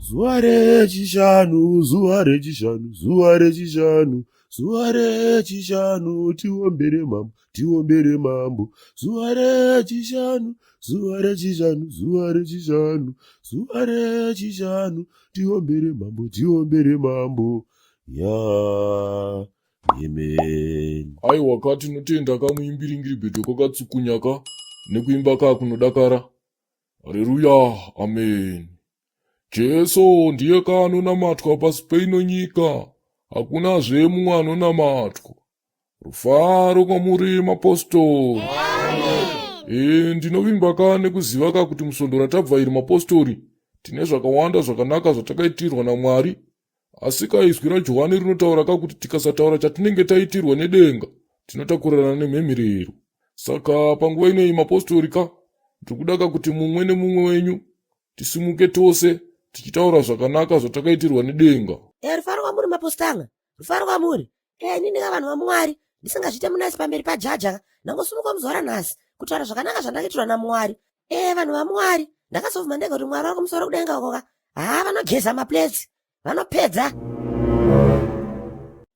Zuva rechishanu, zuva rechishanu, zuva rechishanu, zuva rechishanu, tiombere mambo, tiombere mambo. Zuva rechishanu, zuva rechishanu, zuva rechishanu, zuva rechishanu, tiombere mambo, tiombere mambo. Ya, amen. Aiwa ka tinotenda ka muimbiri ngiribheto kwakatsukunya ka nekuimba ka kunodakara. Hareruya, amen. Jesu ndiye ka anonamatwa pasi peino nyika, hakunazve mumwe anonamatwa. Rufaro kwamuri mapostori. E, ndinovimba ka nekuziva ka kuti musvondo ratabva iri mapostori tine zvakawanda zvakanaka zvatakaitirwa naMwari. Asi ka izwi raJohani rinotaura ka kuti tikasataura chatinenge taitirwa nedenga tinotakurana nemhemherero. Saka panguva inoyi mapostori ka ndiri kuda ka kuti mumwe nemumwe wenyu tisimuke tose tichitaura zvakanaka zvatakaitirwa nedenga. E, rufaro kwamuri mapostanga, rufaro kwamuri. E, inini ka vanhu vaMwari ndisingazviite munasi pamberi pajaja ka ndangosimuka muzuva ranhasi kutaura zvakanaka zvandakaitirwa naMwari. E, vanhu vaMwari ndakazobvuma ndega kuti Mwari vari kumusoro kudenga uko ka haa vanogeza maplates vanopedza.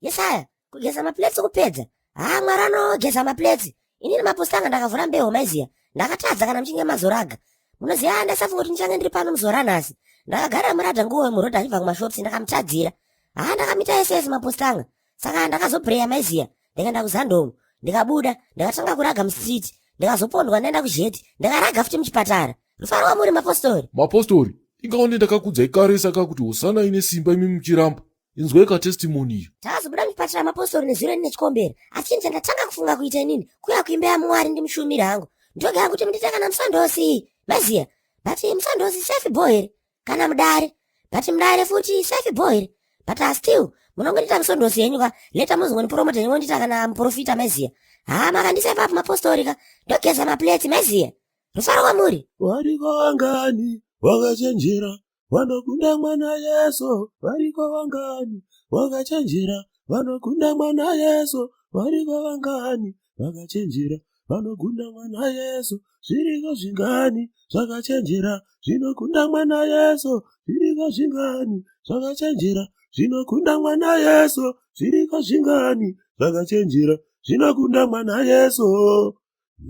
Yesaya kugeza maplates kupedza haa Mwari anogeza maplates. Inini mapostanga ndakavhura mbeho maiziya ndakatadza kana muchinge mazoraga munoziva ndasafunga kuti ndichange ndiri pano muzuva ranhasi ndakagara muradha nguo murodhi achibva kumashops ndakamutadzira haa ndakamita ss mapostanga saka ndakazobreya maiziya ndikaenda kuzandomu ndikabuda ndikatanga kuraga mustreet ndikazopondwa ndaenda kuzheti ndikaraga futi muchipatara rufaro wamuri mapostori Mapostori, ingaone ndakakudzai kare saka kuti hosana ine simba imi muchiramba. Inzwai ka testimony iyo. Takazobuda muchipatara mapostori nezuro ini nechikombera asi chinhu chandatanga kufunga kuita inini kuya kuimba yaMwari ndimushumire hangu ndoga yangu kuti mundiite kana musondosi maiziya but musondosi safe bho here kana mudare but mudare futi safe bho here but uh, still munongondiita musondosi henyu ka leta mozongondipromota henyu mondiita kana muprofita maiziya haa makandisa ipapo mapostori ka ndogeza maplates maiziya rufaro kwamuri Variko vangani vakachenjera vanokunda mwana Yesu? Variko vangani vakachenjera vanokunda mwana Yesu? Variko vangani vakachenjera vanokunda mwana Yesu? Zviriko zvingani zvakachenjera zvinokunda mwana Yesu? Zviriko zvingani zvakachenjera zvinokunda mwana Yesu? Zviriko zvingani zvakachenjera zvinokunda mwana Yesu?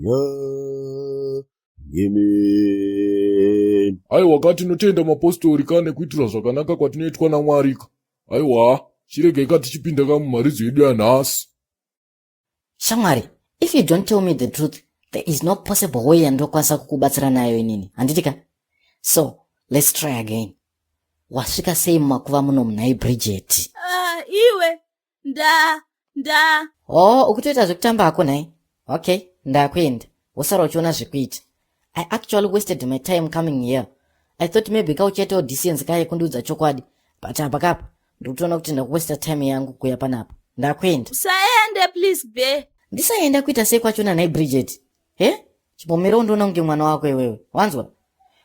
Ya, amen. Aiwa ka tinotenda mapostori ka nekuitirwa zvakanaka kwatinoitwa naMwari ka. Aiwa, chiregai ka tichipinda ka mumharidzo yedu yanhasi. Shamwari, if you don't tell me the truth, there is no possible way yandinokwanisa kukubatsira nayo inini. Handiti ka? So, let's try again. Wasvika sei mumakuva muno munhai Bridget? Ah, iwe nda nda Oh, ukutoita zvekutamba hako nhai? Okay, ndakuenda. Wosara uchiona zvekuita. I actually wasted my time coming here. I thought maybe ka uchaitawo decency kaye kundiudza chokwadi. But apa kapa, ndikutoona kuti ndakuwesta time yangu kuya panapa. Ndakuenda. Usaende please be. Ndisaenda kuita sei kwachona nhai Bridget? He? Chipomero undiona kunge mwana wako iwewe. Wanzwa?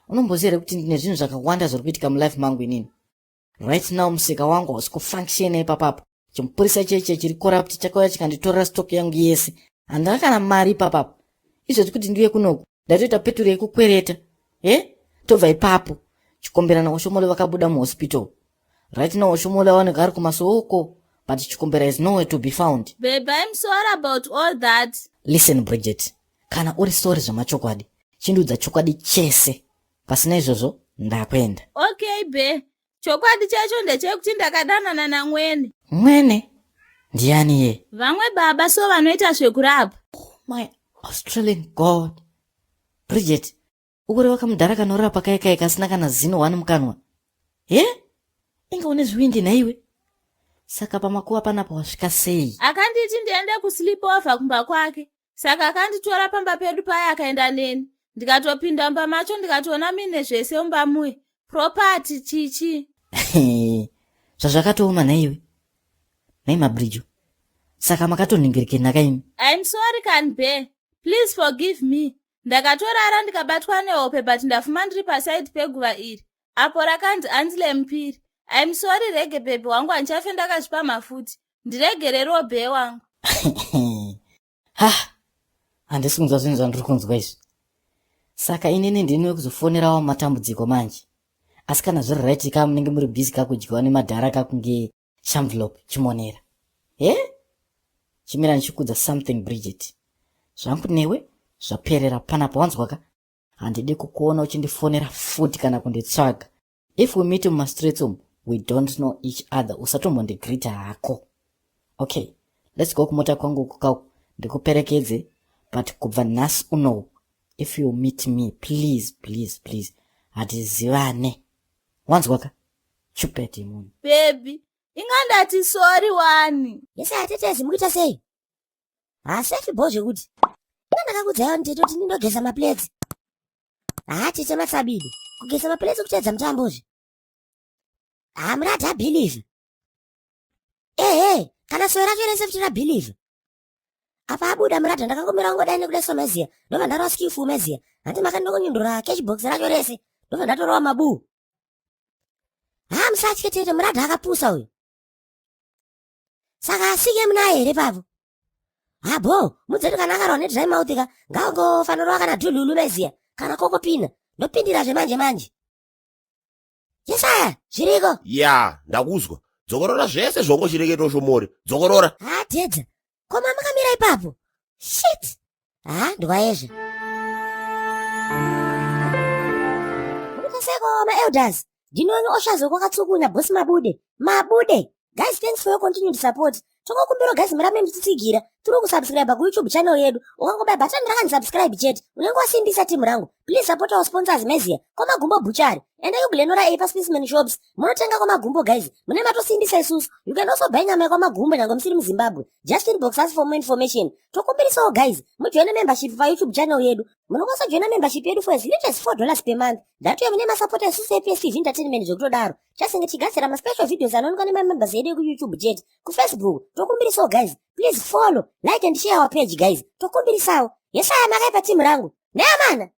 Unomboziva here kuti ndine zvinhu zvakawanda zviri kuitika mulife mangu inini? Right now musika wangu hausi kufunctiona ipapapa. Chimupurisa cheche chiri corrupt chakauya chikanditorera stock yangu yese. Handina kana mari ipapapa. Izvezvi kuti ndiuye kunoku ndatoita peturu yekukwereta. He? Tobva ipapo. Chikombera naOshomole vakabuda muhospital. Right now Oshomole aoneka ari kumasoko but Chikombera is nowhere to be found. Babe, I'm sorry about all that. Listen Bridget, kana uri sorry zvamachokwadi, chindiudza chokwadi chese. Pasina izvozvo ndakuenda. Okay be, chokwadi chacho ndechekuti ndakadanana naMwene. Mwene? Ndiani iye? Vamwe baba so vanoita zvekurapa. Oh my Australian God. Bridget, ukureva kamudhara kanorapa kaye kaye kasina kana zino one mukanwa. He? Inga une zvivindi nhaiwe. Saka pamakuva panapa wasvika sei? Akanditi ndiende kusleepover kumba kwake. Saka akanditora pamba pedu paya akaenda neni. Ndikatopinda mumba macho ndikatoona mine zvese mumba muye. Property chichi. Zvazvakatooma nhaiwe. Nhai mabrijo. Saka makatonhingirike nhaka imi. I'm sorry can be. Please forgive me. Ndakatorara ndikabatwa nehope but ndafuma ndiri paside peguva iri. Apo rakanzi Anzile Mpiri. I'm sorry rege baby wangu handichafe ndakazvipa mafuti. Ndiregererewo bee wangu. Ha! Handisi kunzwa zvinhu zvandiri kunzwa izvi. Saka inini ndini wekuzofonerawo matambudziko manje. Asi kana zviri right ka munenge muri busy ka kudyiwa nemadhara ka kunge shamvelop chimonera. He? Chimira ndichikudza something Bridget. Zvangu newe zvaperera panapa wanzwa ka? Handidi kukuona uchindifonera futi kana kunditsvaga. If we meet mumastreets umu, we don't know each other. Usatombondigrita hako. Okay, let's go kumota kwangu uku kauku ndikuperekedze but kubva nhasi unowu if you meet me please please please hatizivane. Wanzwa ka? Chupeti munhu. Baby, inga ndati sorry wani. Yese atetezi mukuita sei? Hasefi bho zvekuti. Inga ndakakudzai wani tete kuti ndindogeza maplates. Haa tete matsabidi. Kugeza maplates kuteedza mutambo zve. Haa murati abelieve. Ehe, kana soya racho rese futi rabelieve. Apa abuda muradha ndakangomira kungodai nekuda someziya. Ndobva ndarova skillful meziya. Hanti makandongonyundura cash box racho rese. Ndobva ndatorova mabuu. Haa musatye tete muradha akapusa uyu. Saka asike munaye here papo? Habo, mudzeti kana akarwa nedry mouth ka, ngaangofanorova kana dhululu meziya, kana kokopina. Ndopindira zvemanje manje. Yesaya, zviriko. Ya, ndakuzwa. Dzokorora zvese zvongochireketo shomori. Dzokorora. Haa tedza. Koma makamira ipapo. Shit. Haa, ndwayezve. Mukutaseko ma-elders. Ndinonyo oshazo kwakatsukunya boss Mabude. Mabude. Guys, thanks for your continued support. Tokokumbira guys murambe muchitsigira. Tiri kusubscribe kuYouTube channel yedu. Ukangobaya button rakanzi subscribe chete, unenge wasimbisa team rangu. Please support our sponsors Mezia. Kwamagumbo Butchery. Endai kuGlenora A paSpaceman Shops. Munotenga kwamagumbo guys. Mune matosimbisa isusu. You can also buy nyama yekwamagumbo nyangwe musiri muZimbabwe. Just inbox us for more information. Tokumbirisawo guys, mujoine membership paYouTube channel yedu. Munokwanisa kujoina membership yedu for as little as $4 per month. Ndatuye mune masapota isusu ePSTV Entertainment zvekutodaro. Chasinge tichigadzira maspecial videos anoonekwa nemamembers edu ekuYouTube chete. KuFacebook, tokumbirisawo guys. Please follow, like and share our page guys. Tokumbirisawo. Yesaya makaipa team rangu. Neamana.